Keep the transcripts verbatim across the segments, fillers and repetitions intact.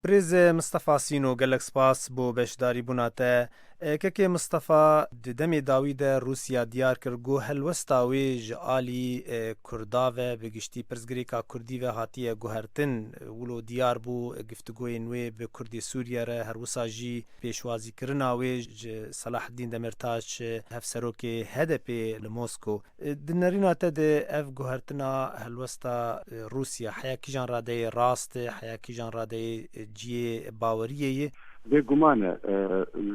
Birêz Mistefa Sîno, gelek spas bo beşdarîbûna te. E, Kekê Mistefa, di demê dawî de Rûsya diyar kir ku helwesta wê ji alî, e, Kurda ve, bi giştî pirsgirêka Kurdî ve hatiye guhertin. Wilo diyar bû, giftigoyên wê bi Kurdê Sûriye re, her wisa jî pêşwazîkirina wê ji Selahaddîn Demirtaş, hevserokê H D P li Mosko. Di nerîna te de ev guhertina helwesta, e, Rûsya heya kîjan radeyê rast e, heya kîjan radeyê, e, cihê baweriyê ye? Bêguman e, e,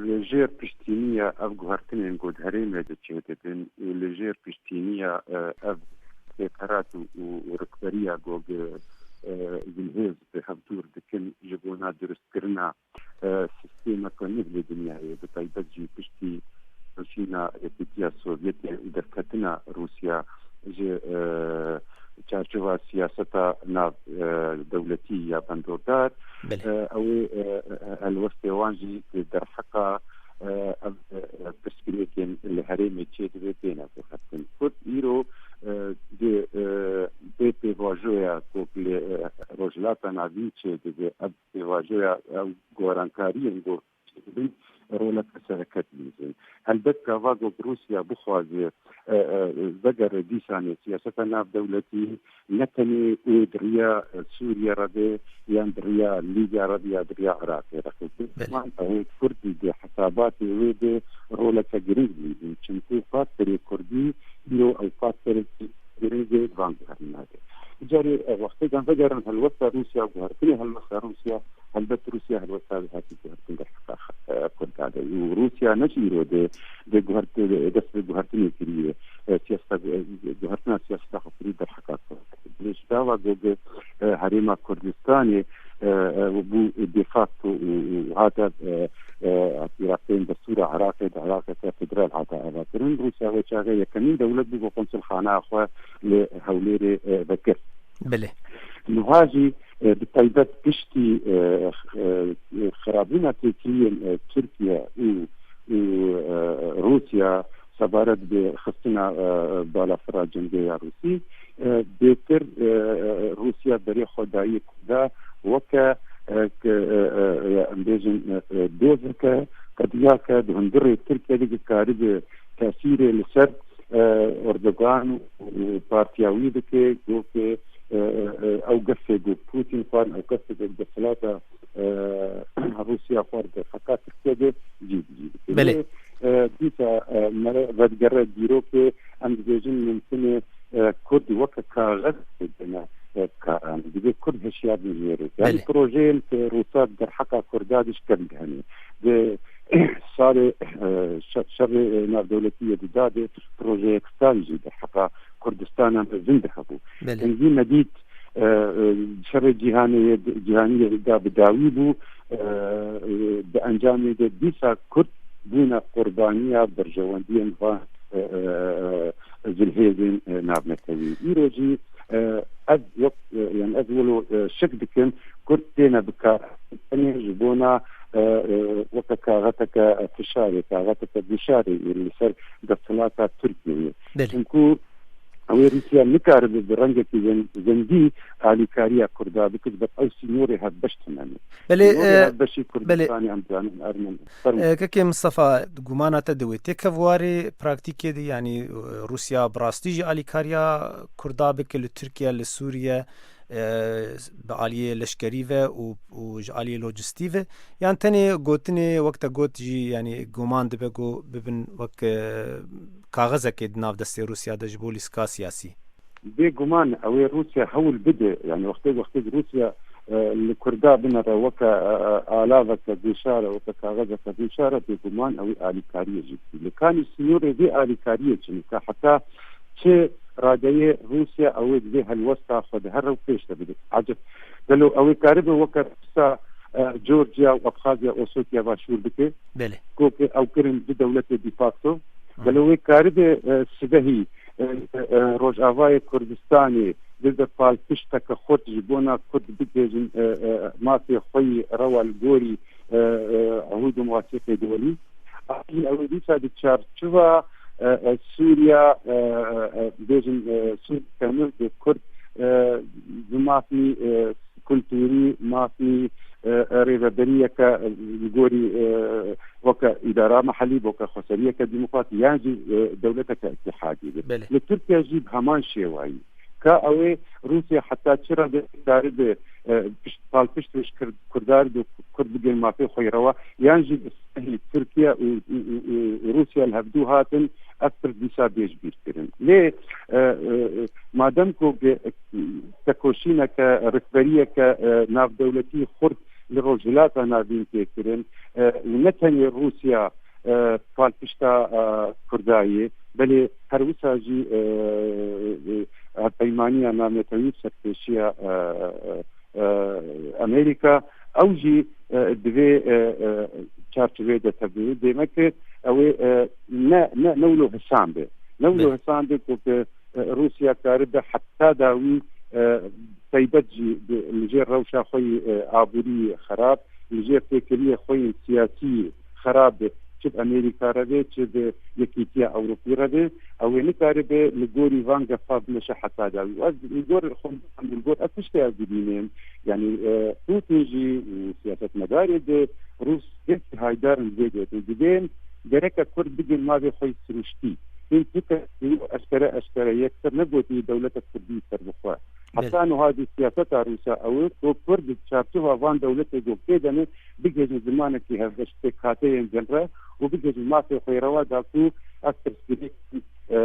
li jêr piştîniya ev guhertinên ku di herêmê de çêdibin û li jêr piştîniya, e, ev sêperat û, û rikberiya ku, e, zilhêz bi hevdûr dikin ji bona durustkirina e, sîstemeke nû li dinyayê, bi taybet jî piştî rûşîna Yekîtiya Sovyetê û derketina Rûsya ji, e, çarçova siyaseta nav, e, dewletî ya bendordar, Belê. e, ew ê, e, e, helwestê wan jî di derheqa, e, ev, e, pirsgirêkên li herêmê çêdibe têne guhertin. Kurd îro, e, di, e, vê pêvajoya ku li, e, Rojhilata Navîn çêdibe, ev pêvajoya ew gorankariyên ku dibin roleke sereke dilîzin. Helbet gava ku Rûsya bixwaze, e, e, vegere dîsanê siyaseta navdewletî, ne tenê wê di riya, e, Sûriye re be, yan di riya Lîbya re be, ya di riya Iraqê re be. Belê. Man ew Kurdî di hesabatê wê de roleke giring dilîzin. Çimkû faktorê Kurdî îro ew faktorê giring e di van guhertina de. Carê, e, wextê em vegerin helwesta Rûsya, guhertinê helwesta Rûsya, helbet Rûsya helwesta wê hatî guhertin derheqa, e, Kurda de. Û Rûsya ne ji îro de, de guhert-, dest bi guhertinê kiriye. E, siyaseta, e, guhertina siyaseta xwe kirî derheqa Kurda de. Ji dava ku, e, herêma Kurdistanê, e, e, bû de facto û, û hate, e, e, Iraqê destûra Iraqê de Iraqeke federal hate avakirin. Rûsya wê çaxê yekemîn dewlet bû ku konsulxaneya xwe li Hewlêrê, e, vekir. Belê. Niha jî, e, bi taybet piştî, e, x-, e, xirabûna têkiliyên, e, Tirkiye û, û, e, Rûsya sebaret bi xistina, e, balafira cengê ya Rûsî, e, bêtir, e, e, Rûsya berê xwe dayî Kurda weke, e, ke, e, e, e, em bêjin, e, e, dozeke, qediyake di hundirê Tirkiye de dikaribe tesîrê li ser, e, Erdogan û partiya wî dike, ku, e, e, e, ew gefê ku Putin xwarin, ew gefê ku desthilata, e, Rûsya xwar di heqa Tirkiye de cî bi cî dike. Belê. Lê, e, dîsa, e, mere vedigere dîrokê, em dibêjin mumkin e, e, Kurd weke kaxez bidine, e, karan. Divê Kurd hişyar bin jê re. Yani Belê. Projeyên ku Rûsa derheqa Kurda de ji kevn dihene. Di salê, e, şe-, şerê, e, navdewletî yê di da de projeyek stan jî derheqa Kurdistana mezin de hebû. Belê. Hingî me dît, e, e, şerê cîhanê yê di, cîhanî yê di da bi dawî bû, e, e, bi encamê de dîsa Kurd bûne qurbaniya berjewendiyên van, e, e, e, zilhêzên, e, navnetewî. Îro jî, e, ez wek, e, yani ez wilo, e, şik dikim, Kurd têne bikar tenê ji bona, e, e, weke kaxeteke fişarê, kaxeteke guşarê li ser desthilata Tirkiyeyê. Belê. Çimku ew ê Rûsya nikaribe bi rengekî zen-, zindî alîkariya Kurda bike, ji ber ew sînorê hevbeş tune ne. Belê, Sînorê e, hevbeşî belê. Kurdistanê em zanin, Ermen. Fermo. E, Kekê Mistefa, gumana te di wê têkevwarê praktîkê de, yanî, e, Rûsya bi rastî jî alîkariya Kurda bike li Tirkiye, li Sûriye, e, bi aliyê leşkerî ve û, û ji aliyê lojistî ve, yan tenê gotinê wek te got jî, yanî, guman dibe ku bibin wek, e, kaxezekê di nav destê Rûsya de ji bo lîstika siyasî? Bêguman ew ê Rûsya hewl bide, yani wextê, wextê Rûsya, e, li Kurda binere weke, e, e, alaveke guşare, weke kaxezeke guşare, bêguman ew ê alîkariyê jî bike. Li kanî sînorê vê alîkariyê çi ne? Ka heta çi radeyê Rûsya ew ê divê helwesta xwe di here û pêş de bide? Eceb, gelo ew ê karibe weke Rûsa, e, Georgia û Abxazya, Osotya Başûr bike? Belê. Ku ew kirin du dewletê de facto. Hı. Gelo wê karibe, e, sibehî, e, e, Rojavayê Kurdistanê bibe palpişteke xurt ji bona Kurd bibêjin, e, e, mafê xwe yî rewa li gorî, e, e, ehûd û muwasîqê dewelî. Ew ê dîsa di çarçiva, e, e, Sûriya, e, e, e, bêjin, e, Sûriya temir bi Kurd, e, bi mafî, e, kulturî, mafî, e, e, rêveberiyeke, e, li gorî, e, weke îdara mehellî, weke xweseriyeke demokrat yan jî, e, dewleteke îtîhadî be. Belê. Li Tirkiye jî bi heman şêwayî. Ka ew ê Rûsya heta çi rade karibe, e, pişt, palpişt ji Kurd, Kurdan û Kurd bigên mafê xwe yê rewa, yan jî bi silahê Tirkiye û, û, û, û, û Rûsya li hevdû hatin, ev pirs dîsa bê ji bîr kirin. Lê, e, e, madem ku ge-, tekoşîneke, rikberiyeke, e, navdewletî xurt li Rojhilata Navîn tê kirin, e, û ne tenê Rûsya, e, palpişta, e, Kurda ye, belê her wisa jî, e, e, hevpeymaniya navnetewî serpêşiya, e, e, e, Amerîka, ew jî, e, di vê, e, e, çarçoveyê de tevdibin. Demek ki ew ê, e, ne, ne, ne wilo hisan be. Ne wilo Belê. hisan be ku, ku, e, Rûsya karibe heta dawî, e, taybet jî bi, li jêr rewşa xwe yî, e, aborî xerab, li jêr têkiliyê xwe yên siyasî xerab be, çi bi Amerîka re be, çi bi Yekîtiya Ewropî re be, ew ê nikaribe li gorî van gefa bimeşe heta dawî. Ez li gor xwe, li gor ev tiştê ez dibînim. Yanî, e, Putin jî û siyasetmedarê di Rûs gelkî haydar in vê gotin. Dibên gereke Kurd bigên mavê xwe yî siruştî. Hîn tu kes eşkere eşkere yekser negotî dewleta Kurdî serbixwe. Belê. Heta niha jî siyaseta Rûsa ew e ku Kurd di çarçova van dewletê ku pê de ne bigihîjin zimanekî hevbeş pêkhateyên din re û bigihîjin mafê xwe yê rewa da ku ev pirsgirêk, e,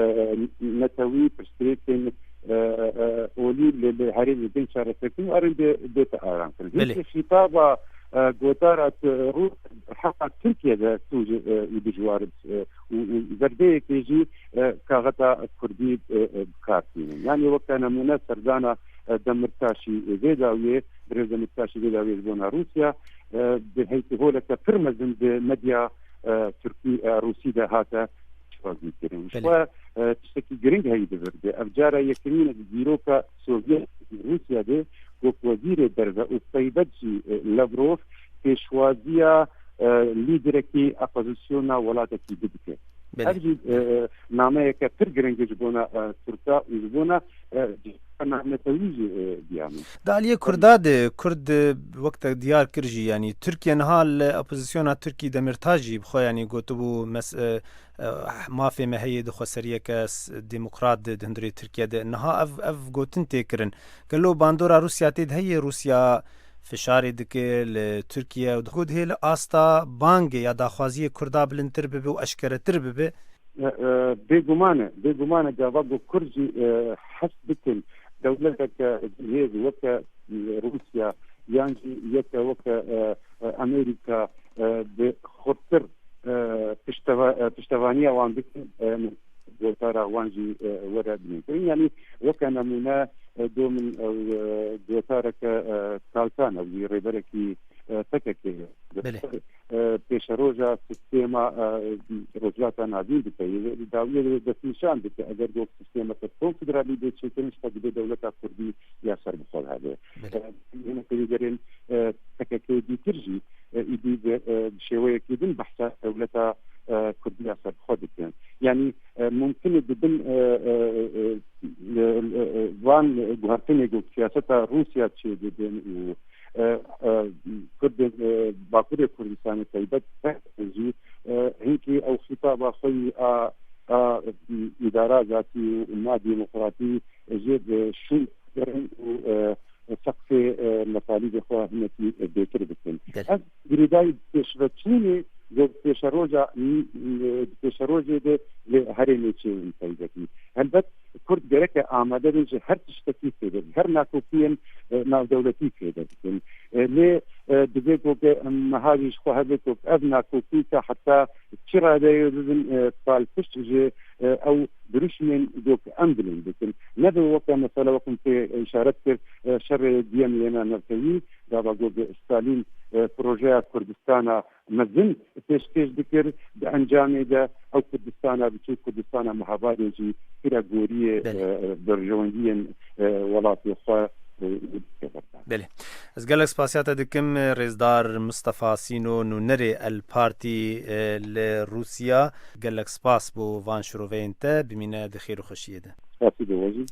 netewî, pirsgirêkên, e, e, olî li, li herêmê bên çareserkirin û erin bê, bête aramkirin. Belê. Hinkî xîtaba, e, gotara, e, Rûs heta Tirkiye de tu ji, e, û dijwar, e, û, û zerdeyekê jî, e, kaxeta Kurdî, e, e, bi kar tînin. Yanî weke nemûne serdana, e, Demirtaşî vê dawiyê, birêz Demirtaşî vê dawiyê ji bona Rûsya, e, bi heytîholeke pir mezin di medya, e, Tirkî, e, Rûsî de hate şirazî kirin. Belê. Ji xwe, e, tiştekî giring heyî di vir de. Ev cara yekemîn e di dîroka Sovyet Rûsya de ku wezîrê derve û taybet jî, e, Lavrov pêşwaziya, e, lîderekî opozisyona welatekî bidike. Belê. Ev jî, e, nameyeke pir giring e ji bona, e, Tirka û ji bona, e, navnetewî jî, e, diya min. Di aliyê Kurda de, Kurd, e, wek te diyar kir jî, yanî Tirkiye niha li opozisyona Tirkî Demirtaş jî bi xwe, yanî gotibû mes-, e, e, mafê me heye di xweseriyeke s-, demokrat de di hundirê Tirkiye de. Niha ev, ev gotin tê kirin. Gelo bandora Rûsya tê de heye? Rûsya fişarê dike li Tirkiye û dixwedihê li asta bangê ya daxwaziyê Kurda bilindtir bibe û eşkeretir bibe? E, e, bêguman e, bêguman e gava ku Kurd jî, e, hest bikin dewleteke hêz weke, e, Rûsya yan jî yeke weke, e, e, Amerîka, e, bi xurttir, e, pişteva-, e, piştevaniya wan bikin, e, gotara wan jî, e, were binêkirin. Yanî weke nemûne, e, do min ew, e, gotareke, e, Kalkan, ew jî rêberekî, e, P K K ye. Belê. E, pêşeroja sîstema, e, Rojhilata Navîn dike. Yê dawiyê de destnîşan dike. Eger got sîstemeke konfederalî bê çêkirin, ji xwe dibê dewleta Kurdî ya serbixwe hebe. Belê. E, yine peyderên, e, P K K dîtir jî, e, îdî bi, e, bi şêweyekî din behsa dewleta, e, Kurdî ya serbixwe dikin. Yanî, e, mumkin e dibin, e, e, e, e, e, e, van guhertinê ku siyaseta Rûsya çêdibin û, e, e, Kurdên, e, Bakurê Kurdistanê taybet jî, e, hinkî ew xîtaba xwe yî a, a, îdara zatî û ma demokratî jê bi şûn kirin û, e, seqfê, e, metalîbê xwe hinekî bêtir bikin. Belê. Ev girêdayî pêşveçûnê, ku pêşeroja, m-, m-, pêşerojê de li herêmê çêbin taybetî. Helbet Kurd gereke amade bin ji her tiştekî fêde bin, her nakokiyên, e, navdewletî fêde bikin. E, lê, e, divê ku ke em meha jî ji xwe hebe ku ev nakokî ta heta çi radeyê bibin, e, palpişt ji, e, ew dirûşmên ku em bilind bikin. Nebe weke mesela wek min pê îşaret kir, e, şerê duyem yena navtewî, gava ku bi Stalîn, e, projeya Kurdistana mezin pêşkêş dikir, di encamê de ew Kurdistana biçûk, Kurdistana Mehabadê jî pira goriyê, Belê. e, berjewendiyên, e, welatê xwe, e, Belê. Ez gelek spasiya te dikim, rêzdar Mistefa Sîno, nûnerê El Partî, e, li Rûsya. Gelek spas bo van şiroveyên te. Bimîne di xêr û xweşiyê de. Spasî bo we jî.